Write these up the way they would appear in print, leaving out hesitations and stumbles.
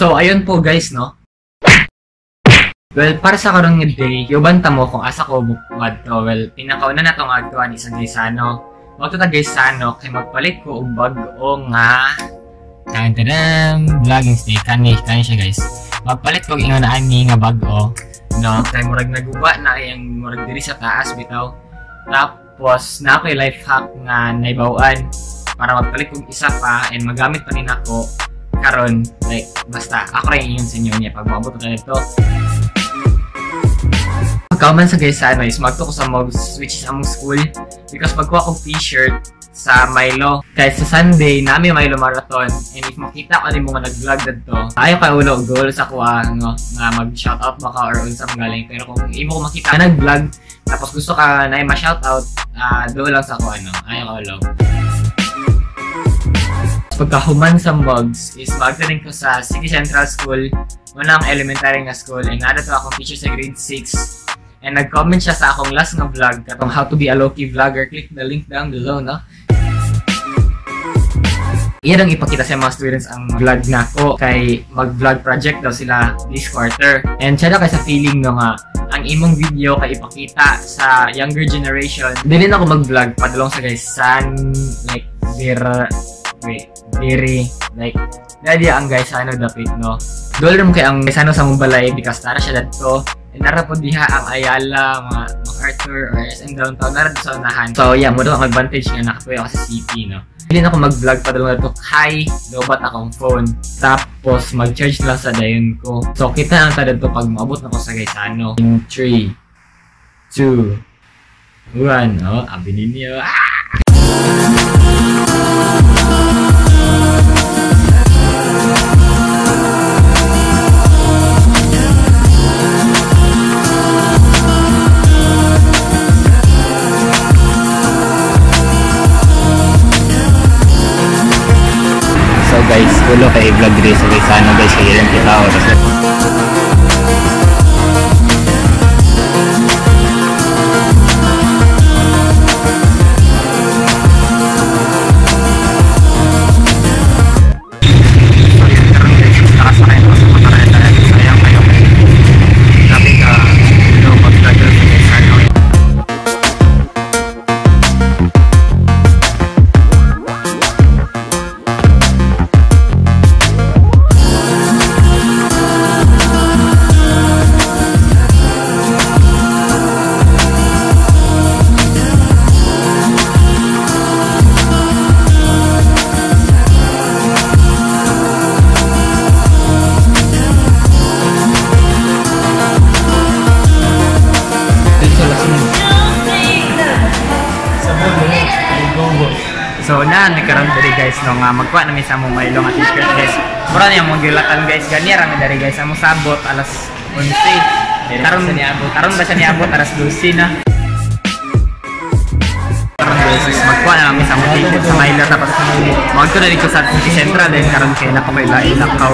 So ayun po guys, no. Well, para sa karong nga day, yuban ta mo kung asa ko ngadto. Well, pinakauna na tong adtuan is ang Gaisano. Magto ta Gaisano kay magpalit ko og bag-o nga tadam, vlogging stick kani kani siya guys. Magpalit ko og ingon ani nga bag-o, no, kay murag naguba na ang murag diri sa taas bitaw. Tapos na ako'y life hack nga naibaw-an para magpalit kog isa pa and magamit pa ni nako karon, like basta ako ra ingon sa inyo niya pag moabot na dito. Pagkaman sa Gaisano is magto ko sa Mogs, which is among school, because magkuha kog t-shirt sa Milo. Kahit sa Sunday, nami Milo Marathon, and if makita ko ni mga nag-vlog dadto, ayaw kay ulo goal sa kuha no, nga mag-shoutout ba ka or unsa man galing. Pero kung imo ko makita nga nag-vlog tapos gusto ka na ma-shoutout, do lang sa kuha no, ayaw ka ulo. Pagkahuman sa Mogs is magdating ko sa City Central School, unang elementary nga school, and nada to akong teacher sa grade 6. And nag-comment siya sa akong last nga vlog, katong how to be a low-key vlogger. Click the link down below, no? Iyan ang ipakita sa mga students ang vlog nako kay mag-vlog project daw sila this quarter. And siya daw kay sa feeling no nga ang imong video kay ipakita sa younger generation. Dili na ako mag-vlog padulong sa guys san like dir wait, diri like dali ang guys ano dapit no. Dole mo kay ang Gaisano sa mong balay because tara siya dadto. And nara po diha ang Ayala, mga MacArthur, or SM Downtown, nara sa unahan. So yeah, mo daw ang advantage nga nakatuyo ako sa city, no. Hindi na ako mag-vlog pa dalawa to kay lobat akong phone. Tapos mag-charge lang sa dayon ko. So kita ang ta dadto pag maabot na ko sa Gaisano. In 3, 2, 1, oh, abi ninyo. Ah! So guys, ulo kay vlog diri sa Gaisano guys, kay ilang kita oras. So yun, karon guys, nakasakay ako sa motoreta. Sayang kayo kay grabe ka ulo mag-vlog diri sa Gaisano. So na nagkaroon diri guys no nga magkuha na mi sa among Milo nga t-shirt guys. Mura niya among gilatan guys, gani ra mi diri guys, among sabot alas 11. Karon karon ba siya niabot alas 12 na. Karon guys magkuha na mi sa among t-shirt sa Milo tapos magto na dito sa City Central then karon kay na ko may lain lakaw.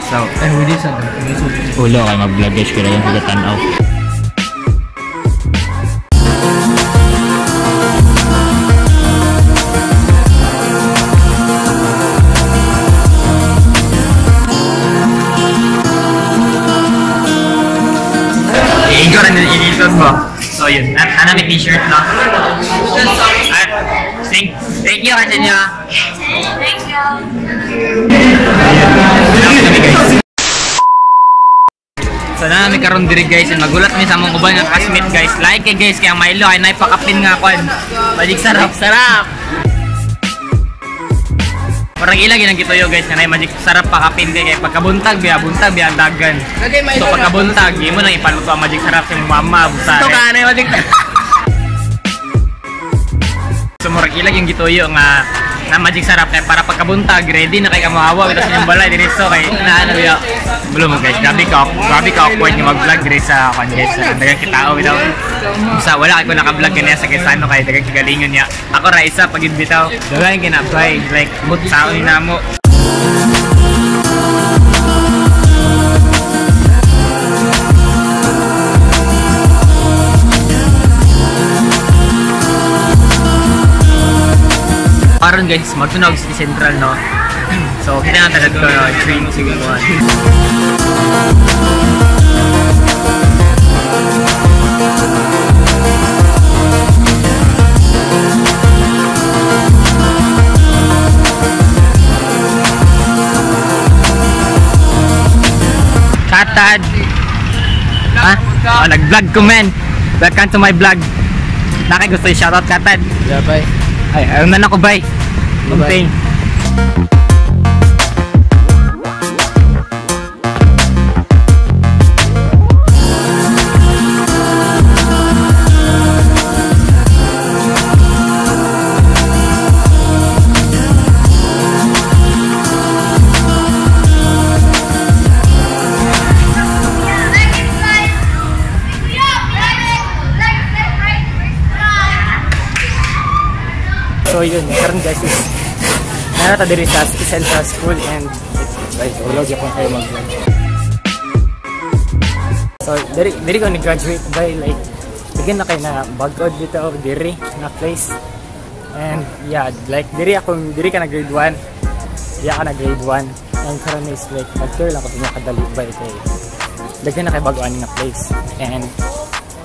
So ulo kay mag-vlog guys kaya yung tan-aw. Mo. So yun, ana may t-shirt no. Thank you kasi niya. Thank you. So na may karon diri guys, and magulat mi sa among uban nga classmate guys. Like kay guys kay ang Milo ay naipakapin nga kwan. Balik sarap sarap. Parang ilang ginang gituyo guys nga nay magic sarap pakapin kay pagkabuntag biya buntag biya ang dagan. So pagkabuntag imo nang ipaluto ang magic sarap sa imong mama busa. Ito ka nay magic. So murag ilang yung gituyo nga na magic sarap kay para pagkabuntag ready na kay kamuhawa bitaw sa inyong balay diri so kay na ano biya. Bulo mo guys, grabe ka awkward nga mag-vlog diri sa kan guys. Daghang kitao bitaw. Sa wala kay ko naka-vlog kaniya sa Gaisano kay daghang kagalingon niya. Ako ra isa pagid bitaw. Daghan ginabay like mut sao ni namo. Karon guys, magtunog City Central no. So, kita na talaga ko, 3, 2, 1. Katad! Ha? Oh, nag-vlog ko, men! Welcome to my vlog! Nakay gusto yung shoutout, Katad! Yeah, bye. Ay, ayaw na ako, bye! Bye-bye. Bye. So yun, karon guys is narata diri sa Central School and ay, ulog yapon kayo mag-vlog. So diri diri ko ni-graduate by like bigyan na kayo na bagod dito diri na place. And yeah, like diri ako diri ka na grade 1. Diya ka na grade 1. And karon is like mag-tour lang ko sa inyo kadali by kay daghan na kay bago ani na place. And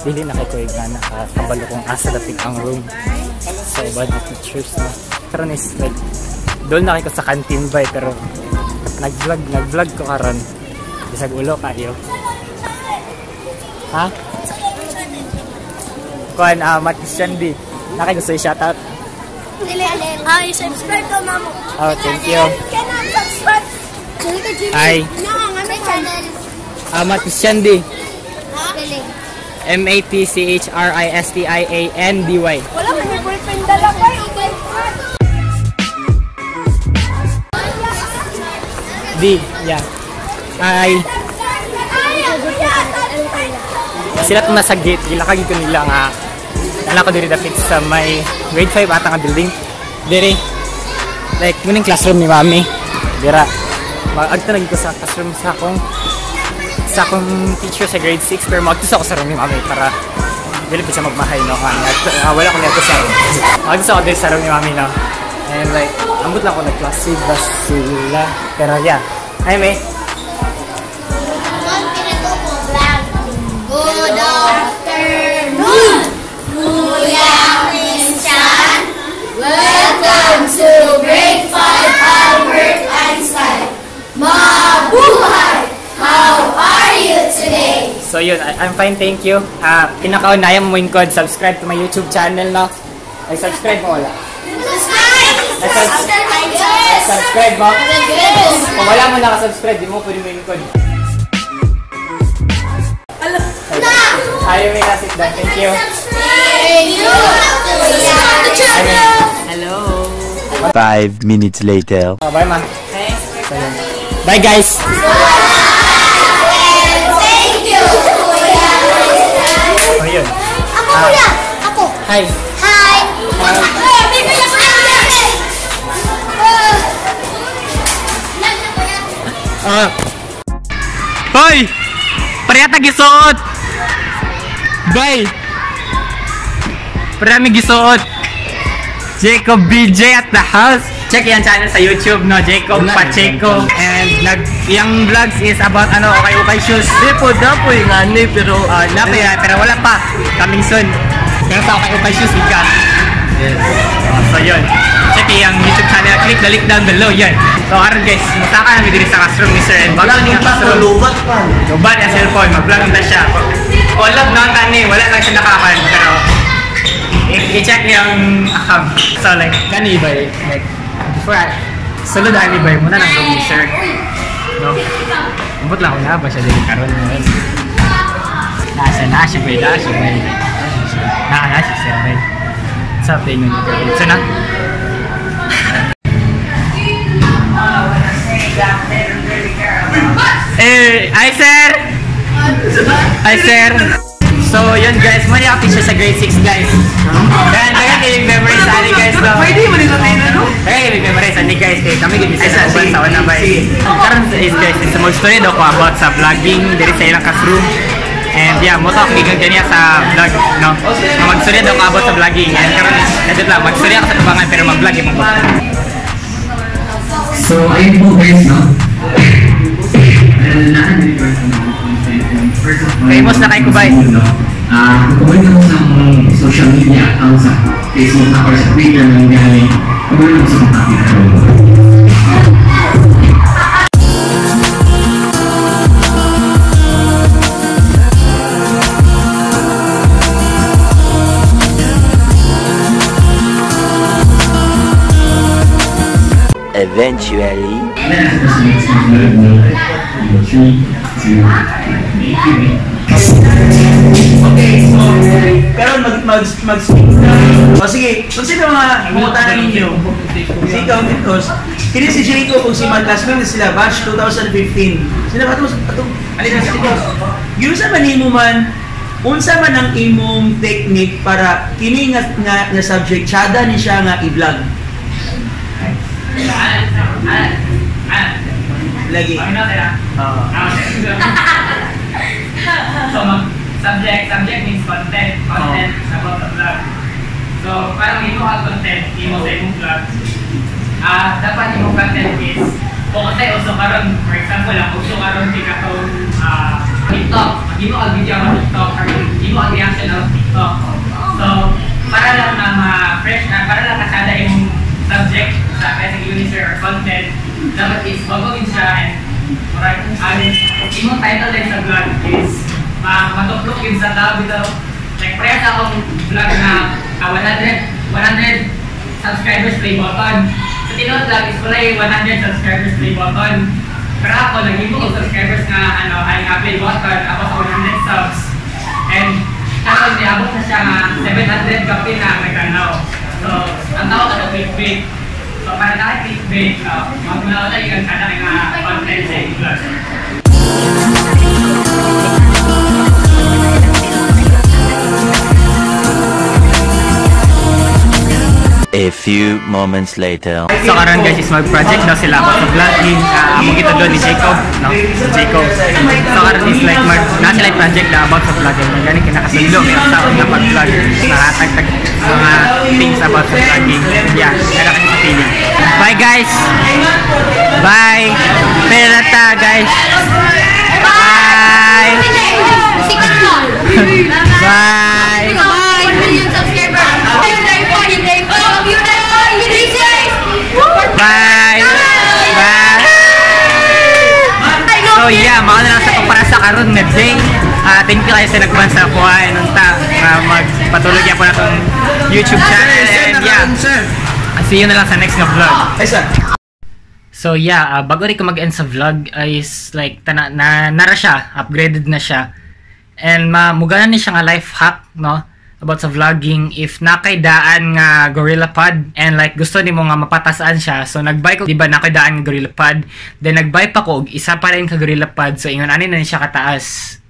dili na kay ko na nakakabalo kung asa dapit ang room sa iba na teachers na. Karon is like doon na kayo sa canteen bay pero nag-vlog ko karon bisag ulo kayo. Ha? Kuan Matt Christian D. Nakay gusto i-shoutout. Ay, subscribe ko mamo. Oh, thank you. Can I subscribe? Hi. Channel. Matt Christian D. Galing. MATCHRISTIANDY. Wala man may boyfriend dala ko. D, yeah. Hi. Sila itong nasa gate, gilakag ko nila nga. Nala ko diri dapit sa may grade 5 ata nga building. Diri. Like, muning classroom ni Mami. Dira. Magagto na ko sa classroom sa akong teacher sa grade 6 pero magto sa ako sa room ni Mami para dili pa siya magmahay no nga wala ko niadto sa room. Magto sa ako diri sa room ni Mami no. And like ambot lang ako nag-class ba sila. Pero yeah. Hi, May. Good afternoon, Kuya Christian. Welcome to Grade 5 Albert Einstein. Mabuhay! How are you today? So yun, I'm fine, thank you. Pinakaunayang mo yung code, subscribe to my YouTube channel, no? Ay, subscribe mo wala. Subscribe! Ay, subscribe mo? Kung wala mo nakasubscribe, di mo pwede mo yung code. Ayaw may nasit down, thank you. Thank you! Subscribe to channel! Hello! 5 minutes later. Oh, bye, ma. So, yun. Bye, guys! Thank you, Kuya Christian. So yun. Ako, Kuya! Ako! Hi! Hi! Ah. Hoy! Pareha ta gisuot! Bye! Pareha mi gisuot! Jacob BJ at the house! Check yan channel sa YouTube, no? Jacob Pacheco. And nag yung vlogs is about ano, ukay-ukay shoes. Di po, dapoy nga ni, pero... Napay, pero wala pa. Coming soon. Pero sa ukay-ukay shoes, ika. Yes. Oh, so yun. Check yung YouTube channel. Click the link down below. Yun. So karon guys, musaka namin diri sa classroom ni Sir. And bago ni Pa, classroom. lubat pa. Lubat ang cellphone, mag-vlog na siya. Collab na tani, wala lang siya nakakan pero i-check yung account. So like, kani ba like before I, sulod ani ba muna nang room ni Sir. No. Ambot lang ako na ba siya diri karon ngayon. Nasa na siya ba, na siya ba. Na siya sir ba. Sa tingin niyo. So na. Eh, hi sir! Hi sir! So yun guys, mali ako teacher sa grade 6 guys. Kaya dagan kayo yung memories ani guys no. Pwede mo nito tayo, no? Dagan kayo yung memories ani guys kay kami gid Ay, sa uban sige, sa una ba. sige. Karon is guys, is mag-story daw ko about sa vlogging diri sa ilang classroom. And yeah, mo talk gikan kaniya sa vlog no. Nga mag-story daw ko about sa vlogging. And karon is nandito lang mag-story ako sa tubangan pero mag-vlog imong. So, ayun po guys, no? Famous na kay Kubay. Kung mo sa akong social media account sa Facebook or sa Twitter nang galing, kung mo sa mga. Eventually. 3, 2, 1. Okay, so, karon mag-speak na. O sige, kung sino mga pangutana ninyo, si ikaw Titos, kini si Jacob kung si mag-classmate na sila, batch 2015. Sila ba ito? Atong, alin na si Titos? Giunsa man nimo man, unsa man ang imong technique para kini nga subject, tsada ni siya nga i-vlog? Lagi. So, subject means content. Content is about the vlog. So, parang imo ang content, imo sa imong vlog. Dapat imong content is kung unsay uso karon, for example, ang uso karon kay katong TikTok. Maghimo ang video ang TikTok or imo ang reaction ng TikTok. So, para lang na ma-fresh na, para lang kasada imong subject sa kasi user or content, dapat is babagin siya and murag ang imong title din sa vlog is matuplok yun sa tao bitaw. Like parehas akong vlog na 100 subscribers play button. Sa tinuod lang is wala yung 100 subscribers play button. Pero ako, nag-imo ko subscribers nga ano, ay nga play button, ako sa 100 subs. And karon niabot na siya nga 700 kapin na nagtanaw. So, ang tawag na clickbait. So, para na clickbait, magmula ulit yung kada nga content sa imong vlog. A few moments later. So karon guys is mag-project daw sila about sa vlogging. Among kita doon ni Jacob, no? Si Jacob. So karon is like mag na sila project na about sa vlogging. Gani kinakasudlo may taon na pag-vlog, nakatagtag mga things about sa vlogging. Yeah, kaya kasi sa feeling. Bye guys. Bye. Perata guys. Bye. Bye. Bye. 1 million subscribers. Bye. Bye. So yeah, mao na lang sa para sa karon nga day. Thank you kayo sa nagban sa ako ay nunta magpatuloy gyapon atong YouTube channel and yeah. See you na lang sa next nga vlog. Ay, sir. So yeah, bago rin ko mag-end sa vlog is like tana na nara siya, upgraded na siya. And mugana ni siya nga life hack, no? About sa vlogging, if nakaydaan nga Gorilla Pod and like gusto nimo nga mapatasaan siya, so nagbuy ko, di ba nakaydaan nga Gorilla Pod, then nagbuy pa ko og isa pa rin ka Gorilla Pod, so ingon ani na ni siya kataas.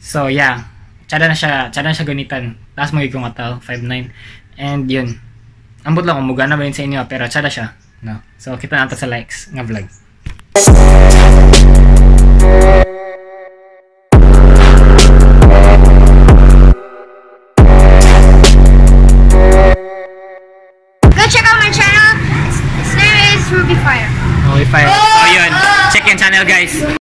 So yeah, tsada na siya gunitan. Taas mo ko nga tao, 5'9". And yun. Ambot lang kung mugana ba yun sa inyo, pero tsada siya, no? So kita na sa likes nga vlog. Go check out my channel. Its name is Ruby Fire. Ruby Fire. So yun, check yung channel guys.